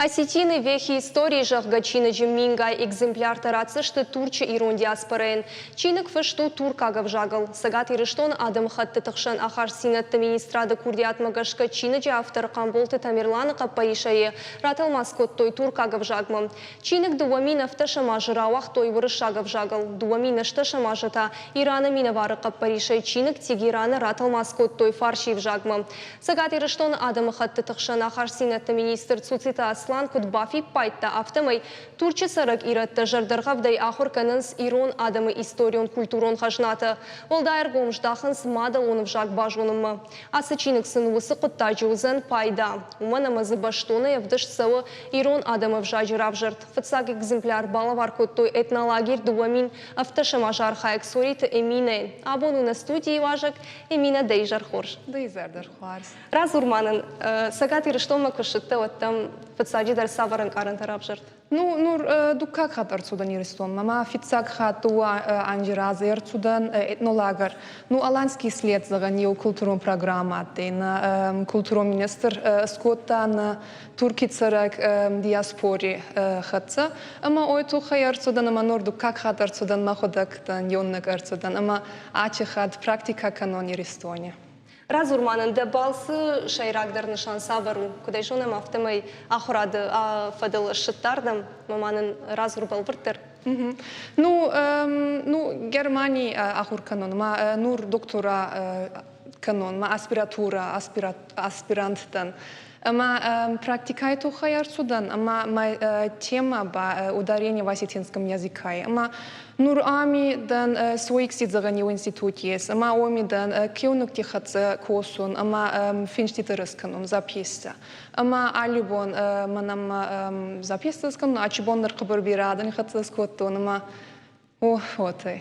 Осетины вехи истории, зӕгъгӕ, чиныджы мингай экземпляртӕ ратдзысты Турчы ирон диаспорӕйӕн. Чиныг фыст у туркаг ӕвзагыл. Цӕгат Ирыстоны адӕмыхӕттыты хсӕн ахастдзинӕдты министрады курдиатмӕ гӕсгӕ чиныджы автор Хъамболты Тамерланы хъӕппӕрисӕй ратӕлмац кодтой туркаг ӕвзагмӕ. Чиныг 2017 азы рауагътой уырыссаг ӕвзагыл, 2008 азы та Ираны минӕвары хъӕппӕрисӕй чиныг Тегераны ратӕлмац кодтой фарси ӕвзагмӕ. Цӕгат Ирыстоны адӕмыхӕттыты хсӕн ахастдзинӕдты министр Цуциты Аслан куыд бафиппайдта, афтӕмӕй Турчы цӕрӕг ирӕттӕ зӕрдӕргъӕвдӕй ахуыр кӕнынц ирон адӕмы историон-культурон хӕзнатӕ, уӕлдай ӕргом здахынц мадӕлон ӕвзаг базонынмӕ. Ацы чиныг сын уыцы хъуыддаджы уыдзӕн пайда, уымӕн ӕмӕ дзы бӕстонӕй ӕвдыст цӕуы ирон адӕмы ӕвзаджы равзӕрд. Фыццаг экземпляр балӕвар кодтой этнолагерь 2017 азы архайӕг Цориты Эминӕйӕн. Абон у нӕ студийы уазӕг Эминӕ, дӕ изӕр хорз. Дӕ изӕр дӕр хуарз. Радзур ма нын, Цӕгат Ирыстонмӕ куы ссыдтӕ, уӕд дӕм фыццаджыдӕр цавӕр ӕнкъарӕнтӕ равзӕрд? Ну, нур дуккаг хатт ӕрцудан Иристонмӕ. Ма фиццаг хатт дууӕ анзи разӕй ӕрцудан этнолагер. Ну, Аланский след, зӕгъӕн, еу культурон программӕ адтӕй. Нӕ культурон министр скодта нӕ Турки цӕрӕг диаспори хӕццӕ. Ӕма уой туххӕй ӕрцудан ӕма нур дуккаг хатт ӕрцудан мӕхуӕдӕг дӕн, еунӕг ӕрцудан ӕма ачи хатт практикӕ кӕнон Иристони. Радзур ма нын, дӕ балцы сӕйрагдӕр нысан цавӕр у? Куыд ӕй зонӕм, афтӕмӕй ахуырады фӕдыл ссыдтӕ ардӕм, ӕмӕ ма нын радзур бӕлвырддӕр. Ну, ну, Германий ахур кӕнун, ма нур доктора кӕнун, ма аспиратура, аспирант дӕн. Ӕма практикӕй туххӕй ӕрцудан, ӕма мӕ тема ба ударение в осетинском языкай. Ӕма нур ами дӕн СОИКСи зӕгъӕн еу институт ес, ӕма уоми дӕн киунугти хӕццӕ косун ӕма финститӕ кӕнун, записьтӕ. Ӕма алли бон мӕнӕмӕ записьтӕ скӕнун, ачи бон дӕр хъӕбӕр берӕ адӕни хӕццӕ скодтон ӕма О, уотӕ.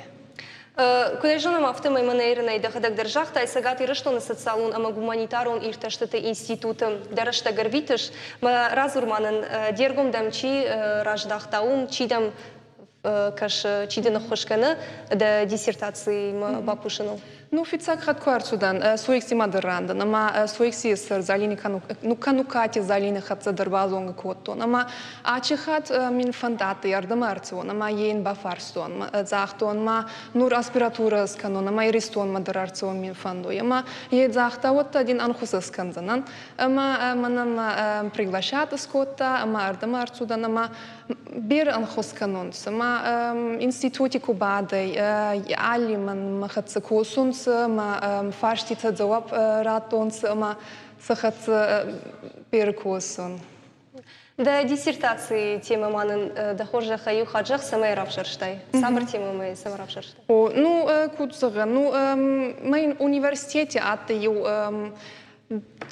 Куыд ӕй зонӕм, афтӕмӕй мӕнӕ Иринӕйы дӕхӕдӕг дӕр загътай, Цӕгат Ирыстоны социалон ӕмӕ гуманитарон иртӕстыты институты дӕ рӕстӕг ӕрвитыс. Мӕ радзур ма нын, де ргом дӕм чи раздӕхта, уым чи дӕм кӕсы, чи дын ӕххуыс кӕны дӕ диссертациимӕ бакусыныл? Ну, фиццаг хатт ку ӕрцудан, Суиксимӕ дӕр рандан, ӕма Суикси сӕр Залини Канукати Залини хӕццӕ дӕр базонгӕ кодтон. Ӕма ачи хатт мин фӕндадтӕй ардӕмӕ ӕрцӕуон, ӕма ен бафарстон, загътон, ма нур аспиратурӕ скӕнон, ӕма Иристонмӕ дӕр ӕрцӕуон мин фӕндуй. Ӕма е загъта, уӕдта дин ӕнхус скӕндзӕнӕн. Ӕма мӕнӕ приглашать скодта, ӕма ардӕмӕ ӕрцудан, ӕма берӕ ӕнхус кӕнунцӕ. Ма институти ку бадӕй, алли мӕн мӕ хӕццӕ косунцӕ, ма фарститӕ дзуапп раттунцӕ ӕма сӕ хӕццӕ берӕ косун. Дӕ диссертацийы темӕ ма нын дӕ хорзӕхӕй иу хатт зӕгъ, цӕмӕй равзӕрстай? Цавӕр темӕмӕ цӕмӕ равзӕрстай? О, ну, куд зӕгъӕн, ну, мӕ университети адтӕй еу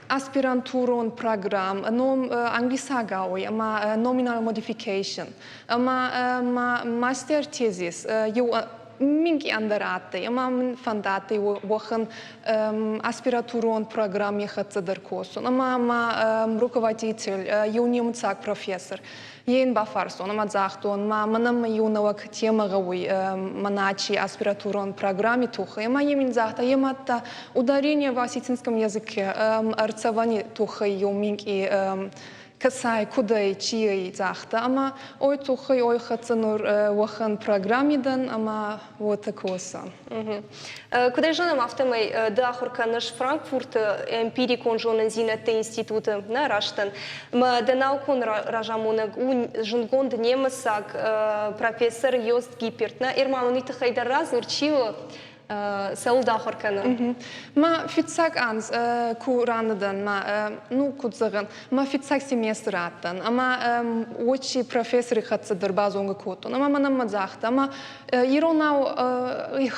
аспирантурон программ ном англисагау ӕма nominal modification ӕма ма мастер тезис еу минкъий ӕндӕр адтӕй ӕма мин фӕндадтӕй уӕхӕн аспиратурон программи хӕццӕ дӕр косун ӕма ма руководитель еу немуцаг профессор Е ин бафарстон ӕма загътон, ма мӕнӕн мӕ еу нӕуӕг темӕ гъӕуй мӕнӕ аспиратурон программи туххӕй. Ӕма е мин загъта, е мадта ударение в осетинском языке ӕрцӕвӕни туххӕй еу минкъий кӕцӕй, кудӕй, чи ӕй загъта. Ӕма ой туххӕй, ой хӕццӕ нур уӕхӕн программи дӕн ӕма уотӕ косӕн. Куыд ӕй зонӕм, афтӕмӕй ды ахуыр кӕныс Франкфурты эмпирикон зонындзинӕдты институты, нӕ растӕн. Мӕ дӕ наукон разамонӕг у зындгонд немыцаг профессор Йост Гипперт. Нӕ, Ирман, уый тыххӕй дӕр радзур, чи у, цӕуыл дӕ ахуыр кӕны? Мӕ фиццаг анз ку ранӕдӕн, мӕ, ну, куд зӕгъӕн, мӕ фиццаг семестр адтӕн, ӕма уочи профессори хӕццӕ дӕр базонгӕ кодтон, ӕма мӕнӕн загъта, ӕма Иронау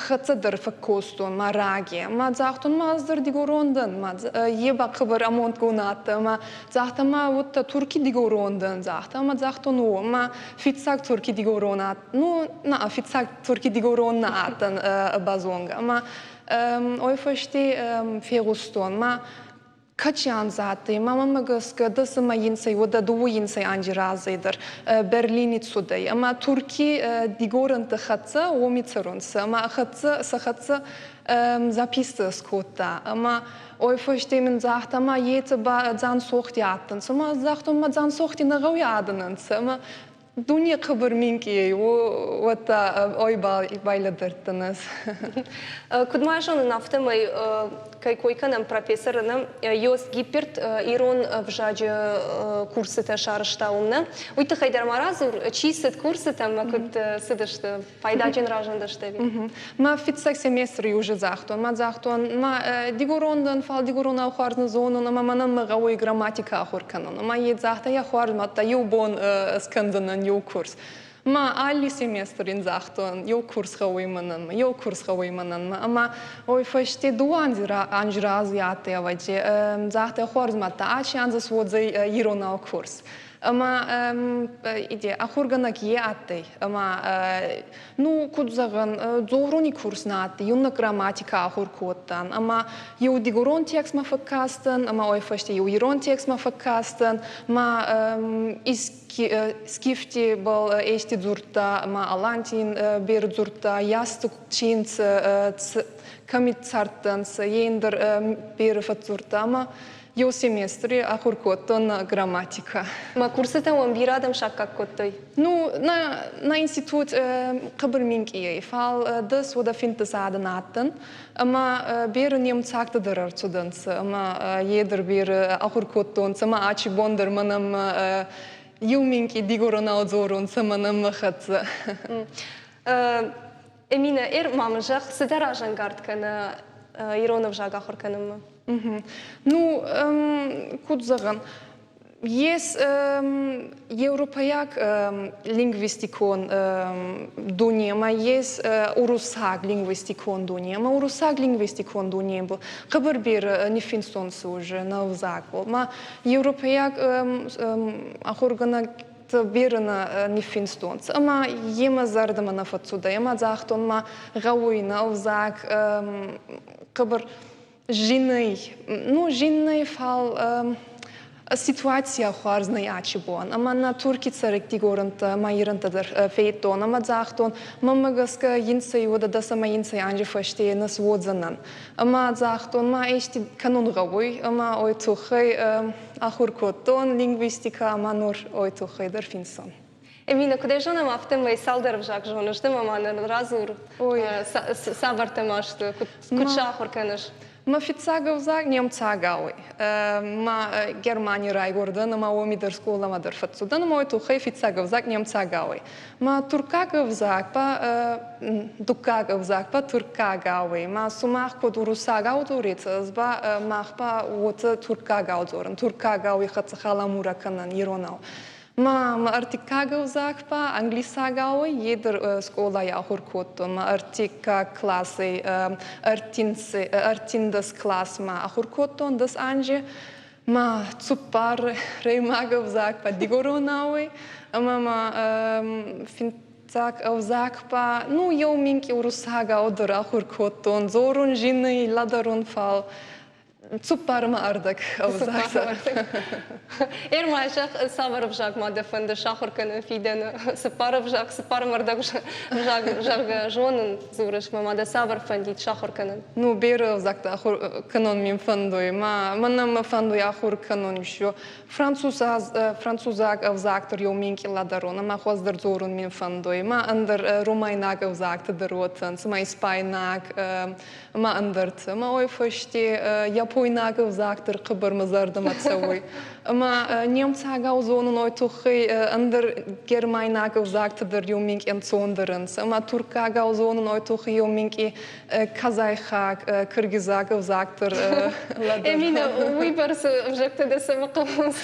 хӕццӕ дӕр фӕккостон ма раги. Ма загътон, ма ӕз дӕр дигорон дӕн. Ма е ба хъӕбӕр амондгун адтӕй. Ма загъта, ма удта турки дигорон дӕн. Загъта, ма загътон, о, ма фиццаг турки дигорон ад, ну, на, фиццаг турки дигорон нӕ адтӕн базонгӕ. Ма ой фӕсте фегъустон, ма Качиан адтӕй, ма мӕмӕ гӕсгӕ дӕс ӕма инсӕй, уӕдӕ дууӕ инсӕй анзи разӕй дӕр Берлини цудӕй. Ӕма Турки дигорӕнтти хӕццӕ уоми цӕрунцӕ. Ӕма хӕццӕ, сӕ хӕццӕ Записи скодта ӕма уой фӕсте мин загъта, ма еци ба Дзансохти адтӕнцӕ. Ма загътон, ма Дзансохти нӕ гъӕуи адӕн ӕнцӕ. Ӕма дуне хъӕбӕр минкъий ӕй, уӕдта ой байлӕдӕрдтӕн ӕз. Куыд ма зонын, афтӕмӕй кӕй кой кӕнӕм профессоры, нӕ Йост Гипперт ирон ӕвзаджы курсытӕ сарӕзта уым, нӕ? Уый тыххӕй дӕр ма радзур, чи цыд курсытӕм ӕмӕ куыд цыдысты, пайдаджын разындысты ӕви? Мӕ фиццаг семестри уже загътон. Ма загътон, ма дигорон дӕн, фал дигоронау хуарз нӕ зонун ӕма мӕнӕн мӕ гъӕуй грамматикӕ ахур кӕнун. Ӕма е загъта, я хуарз мадта еу бон скӕндзӕнӕн еу курс. Ма алли семестр ин загътон, еу курс гъӕуй мӕнӕн, еу курс гъӕуй мӕнӕн. Ӕма уой фӕсте ду анзи рази адтӕй, ӕвӕдзи, загъта, хуарз мадта аци анз суодзӕй иронау курс. Ӕма иде ахургӕнӕг е адтӕй, ӕма ну, куд зӕгъӕн, дзоруни курс нӕ адтӕй, еунӕг грамматикӕ ахур кодтан. Ӕма еу дигорон текстмӕ фӕккастӕн, ӕма уой фӕсте еу ирон текстмӕ фӕккастӕн, ма скифтибӕл ести дзурдта, ма алантин берӕ дзурдта, ястук чинцӕ, кӕми цардтӕнцӕ, е ӕндӕр берӕ фӕдздзурдта ӕма еу семестри ахур кодтон грамматикӕ. Ма курсытӕ уӕм бирӕ адӕм саккаг кодтой? Ну, на институт хъӕбӕр минкъий ӕй, фал дӕс уӕдӕ финддӕс адӕн адтӕн. Ӕма берӕ немцагтӕ дӕр ӕрцудӕнцӕ, ӕма е дӕр берӕ ахур кодтонцӕ, ӕма ачи бон дӕр мӕнӕмӕ еу минкъий дигоронау дзорунцӕ мӕнӕмӕ хӕццӕ. Эминӕ, эр ма мын зӕгъ, цы дӕ разӕнгард кӕны ирон ӕвзаг ахуыр кӕнынмӕ? Ну, куд зӕгъӕн, ес европӕйаг лингвистикон дуне ӕма ес уруссаг лингвистикон дуне. Ӕма уруссаг лингвистикон дунебӕл хъӕбӕр берӕ ниффинстонцӕ уже нӕ ӕвзагбӕл. Ма европӕйаг ахургӕнӕг берӕ нӕ ниффинстонцӕ. Ӕма е мӕ зӕрдӕмӕ нӕ фӕццудӕй. Ӕма загътон, ма гъӕуй нӕ ӕвзаг хъӕбӕр зин ӕй. Ну, зин нӕй, фал ситуацийӕ хуарз нӕй ачи бон. Ӕма нӕ Турки цӕрӕг дигорӕнтӕ ӕма ирӕнтӕ дӕр федтон ӕма загътон, мӕнмӕ гӕсгӕ инсӕй уӕдӕ дӕс ӕма инсӕй анзи фӕсте нӕ суодзӕнӕн. Ӕма загътон, ма ести кӕнун гъӕуй, ӕма ой туххӕй ахур кодтон лингвистикӕ ӕма нур ой туххӕй дӕр финсон. Эмина, куыдӕй зонӕм, афтӕмӕй цалдӕр ӕвзаг зоныс ды ӕмӕ ма нын радзур, цавӕртӕ ма сты, куыд сӕ ахуыр кӕныс? Мӕ фиццаг ӕвзаг немцагау ӕй. Ма Германий райгурдӕн ӕма уоми дӕр скъоламӕ дӕр фӕццудӕн ӕма уой туххӕй фиццаг ӕвзаг немцагау ӕй. Ма туркаг ӕвзаг ба дуккаг ӕвзаг ба турккагау ӕй. Ма сумах куд уруссагау дзоретӕ, ӕз ба мах ба уотӕ турккагау дзорӕн. Турккагауи хӕццӕ халамура кӕнӕн иронау. Ма мӕ ӕртиккаг ӕвзаг ба англисагау е дӕр скъолай ахур кодтон. Мӕ ӕртиккаг классӕй ӕртиндӕс классмӕ ахур кодтон дӕс анзи. Ма цуппар ремаг ӕвзаг ба дигоронауй ӕма ма финццаг ӕвзаг ба ну еу минкъий уруссагау дӕр ахур кодтон. Дзорун зин ӕй, лӕдӕрун, фал цуппармӕ ӕрдӕг ӕвзаг. Эрмай, зӕгъ, цавӕр ӕвзаг ма дӕ фӕнды сахуыр кӕнын фидӕны? Цыппар ӕвзаг, цыппар ӕрдӕг ӕвзаг, зӕгъгӕ, зонын дзурыс, мӕ ма дӕ цавӕр фӕндид сахуыр кӕнын? Ну, берӕ ӕвзӕгтӕ ахур кӕнун мин фӕндуй. Ма мӕнӕн мӕ фӕндуй ахур кӕнун еще. Французаг ӕвзаг дӕр еу минкъий лӕдӕрун ӕма хуӕздӕр дзорун мин фӕндуй. Ма ӕндӕр румайнаг ӕвзӕгтӕ дӕр уотӕн, цума испайнаг, ӕма ӕндӕртӕ. Ӕма уой фӕсте япойнаг ӕвзаг дӕр хъӕбӕр мӕ зӕрдӕмӕ цӕуй. Ӕма немцагау зонун уой туххӕй ӕндӕр гермайнаг ӕвзӕгтӕ дӕр еу минкъий ӕнцондӕр ӕнцӕ. Ӕма турккагау зонун уой туххӕй еу минкъий казайхаг, кыргызаг ӕвзаг дӕр лӕдӕрун. Эмина, уыйбӕрц ӕвзӕгтӕ дӕ цӕмӕ хъӕуынц?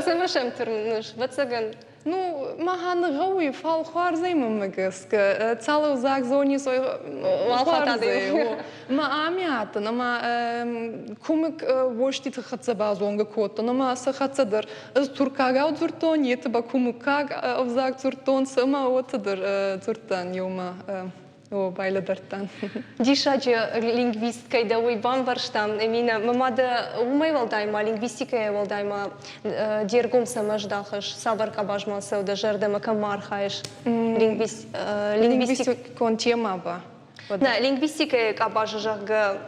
Цӕмӕ сӕм тырныс, ӕвӕццӕгӕн? Ну, махӕн гъӕуй, фал хуарзӕй мӕмӕ гӕсгӕ. Цал ӕвзаг зонис, хуарзӕй. Ма ами адтӕн, ӕма кумик уостити хӕццӕ базонгӕ кодтон, ӕма сӕ хӕццӕ дӕр ӕз туркагау дзурдтон, етӕ ба кумуккаг ӕвзаг дзурдтонцӕ, ӕма уотӕ дӕр дзурдтан еумӕ. О, байлӕдӕрдтӕн. Диссаджы лингвист кӕй дӕ, уый бамбӕрстам, Эминӕ. Мӕ ма дӕ уымӕй уӕлдай ма, лингвистикӕйӕ уӕлдай ма де ргом цӕмӕ здахыс, цавӕр къабазмӕ цӕуы дӕ зӕрдӕмӕ, кӕм ма архайыс? Лингвистикон темӕ ба? Нӕ лингвистикӕйы къабазы, зӕгъгӕ,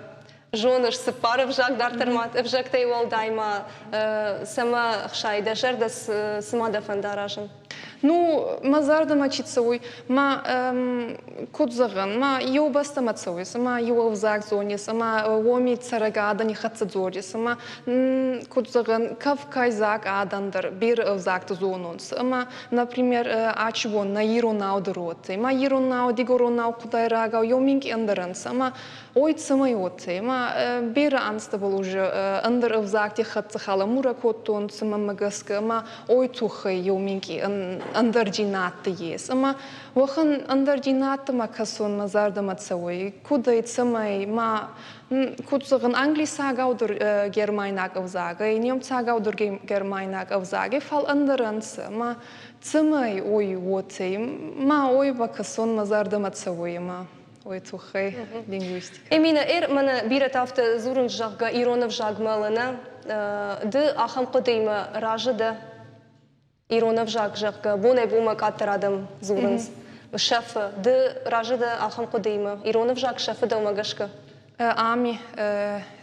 зоныс цыппар ӕвзаг дарддӕр ма ӕвзӕгтӕй уӕлдай ма цӕмӕ хсайы дӕ зӕрдӕ, цы ма дӕ фӕнды аразын? Ну, мӕ зӕрдӕмӕ чи цӕуй, ма куд зӕгъӕн, ма еу бӕстӕмӕ цӕуй, ма еу ӕвзаг зонис, ӕма уоми цӕрӕг адӕни хӕццӕ дзорис, ӕма куд зӕгъӕн, кавказаг адӕн дӕр берӕ ӕвзӕгтӕ зонунцӕ. Ӕма, например, ачибон нӕ иронау дӕр уотӕ, ма иронау, дигоронау, хъудайрагау еу минкъий ӕндӕр ӕнцӕ, ӕма Ой, цӕмӕй уотӕ? Ма берӕ ӕнзтӕбӕл уже ӕндӕр ӕвзагти хӕццӕ хӕлӕмурӕ кодтонцӕ мӕнмӕ гӕсгӕ, ӕма ой туххӕй еу минкъий ӕндӕрджийнӕдтӕ ес. Ӕма уӕхӕн ӕндӕрджийнӕдтӕмӕ кӕсун мӕ зӕрдӕмӕ цӕуй. Куд ӕй, цӕмӕй ма куд зӕгъӕн, англисагау дӕр гермайнаг ӕвзаг ӕй, немцагау дӕр гермайнаг ӕвзаг ӕй, фал ӕндӕр ӕнцӕ. Ма цӕмӕй ой уотӕ? Ма ой бакӕсун мӕ зӕрдӕмӕ цӕуй ӕма уой туххӕй лингвистикӕ. Эмина, эр мӕнӕ бирӕтӕ афтӕ дзурынц, зӕгъгӕ, ирон ӕвзаг мӕлы, нӕ? Ды ахӕм хъуыдыимӕ разы дӕ? Ирон ӕвзаг, зӕгъгӕ, бонӕй-бонмӕ къаддӕр адӕм дзурынц. Сӕфы. Ды разы дӕ ахӕм хъуыдыимӕ? Ирон ӕвзаг сӕфы дӕумӕ гӕсгӕ? Ами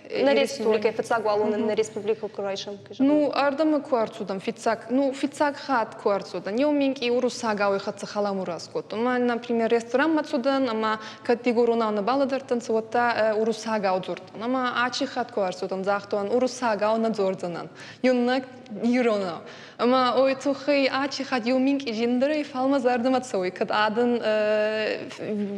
Нӕ республикӕйы фыццаг уал нӕ республикӕ куы райсӕм. Ну, ардӕмӕ ку ӕрцудан фиццаг, ну, фиццаг хатт ку ӕрцудан, еу минкъий уруссагауи хӕццӕ халамураз кодтон. Ма, например, ресторанмӕ цудан, ӕма кӕд дигоронау нӕ балӕдӕрдтӕнцӕ, уӕдта уруссагау дзурдтан. Ӕма ачи хатт ку ӕрцудан, загътон, уруссагау нӕ дзордзӕнӕн. Еунӕг иронау. Ӕма уой туххӕй ачи хатт еу минкъий зиндӕрӕй, фал мӕ зӕрдӕмӕ цӕуй, кӕд адӕн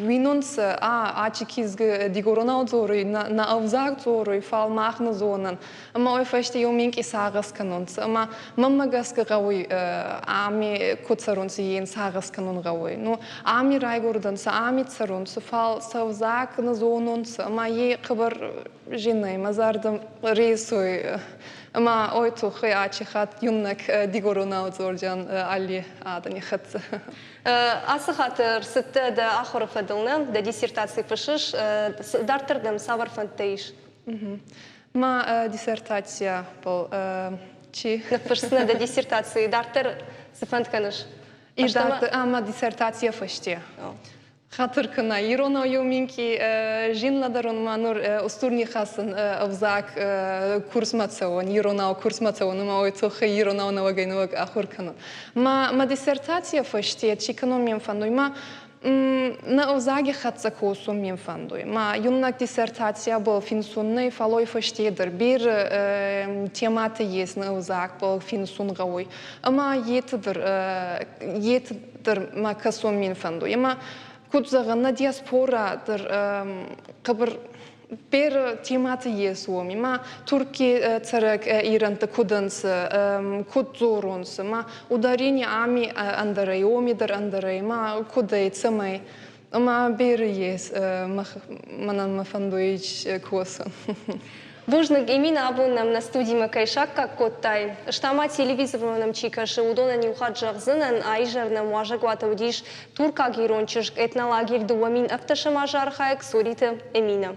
уинунцӕ, а ачи кизгӕ дигоронау дзоруй, нӕ ӕвзаг дзоруй, фал мах нӕ зонӕн. Ӕма уой фӕсте еу минкъий сагъӕс кӕнунцӕ. Ӕма мӕнмӕ гӕсгӕ гъӕуй ами ку цӕрунцӕ, ен сагъӕс кӕнун гъӕуй. Ну, ами райгурдӕнцӕ, ами цӕрунцӕ, фал сӕ ӕвзаг нӕ зонунцӕ. Ӕма е хъӕбӕр зин ӕй, мӕ зӕрдӕ ресуй. Ӕма ой туххӕй ачи хатт еунӕг дигоронау дзордзиан алли адӕни хӕццӕ. Ацы хатт ӕрцыдтӕ дӕ ахуыры фӕдыл, нӕ? Дӕ диссертаци фыссыс. Дарддӕр дӕм цавӕр фӕндтӕ ис? Мӕ диссертацийӕбӕл чи? Ныффысдзынӕ дӕ диссертаци. Дарддӕр цы фӕнд кӕныс? Дарддӕр ӕма диссертацийӕ фӕсте. Хатыр кӕна иронау еу минкъий зин лӕдӕрун ма нур устур нихасӕн ӕвзаг курсмӕ цӕуӕн, иронау курсмӕ цӕуӕн ӕма уой туххӕй иронау нӕуӕгӕй-нӕуӕг ахур кӕнун. Ма мӕ диссертацийӕ фӕсте чи кӕнун мин фӕндуй, ма нӕ ӕвзаги хӕццӕ косун мин фӕндуй. Ма еунӕг диссертацийӕбӕл финсун нӕй, фал уой фӕсте дӕр берӕ темӕтӕ ес нӕ ӕвзагбӕл финсун гъӕуй. Ӕма етӕ дӕр етӕ дӕр мӕ кӕсун мин фӕндуй. Ӕма куд зӕгъӕн, нӕ диаспора дӕр хъӕбӕр берӕ темӕтӕ ес уоми. Ма Турки цӕрӕг ирӕнттӕ куд ӕнцӕ, куд дзорунцӕ, ма ударение ами ӕндӕр ӕй, уоми дӕр ӕндӕр ӕй, ма куд ӕй, цӕмӕй. Ӕма берӕ ес, мӕнӕн мӕ фӕндуй косун. Бузныг, Эмина, абон нӕм нӕ студимӕ кӕй саккаг кодтай. Стӕ ма телевизормӕ нӕм чи кӕсы, уыдонӕн иу хатт зӕгъдзынӕн, а-изӕр нӕм уазӕгуаты уыдис туркаг ирон чызг этнолагерь 2017 азы архайӕг Цориты Эмина.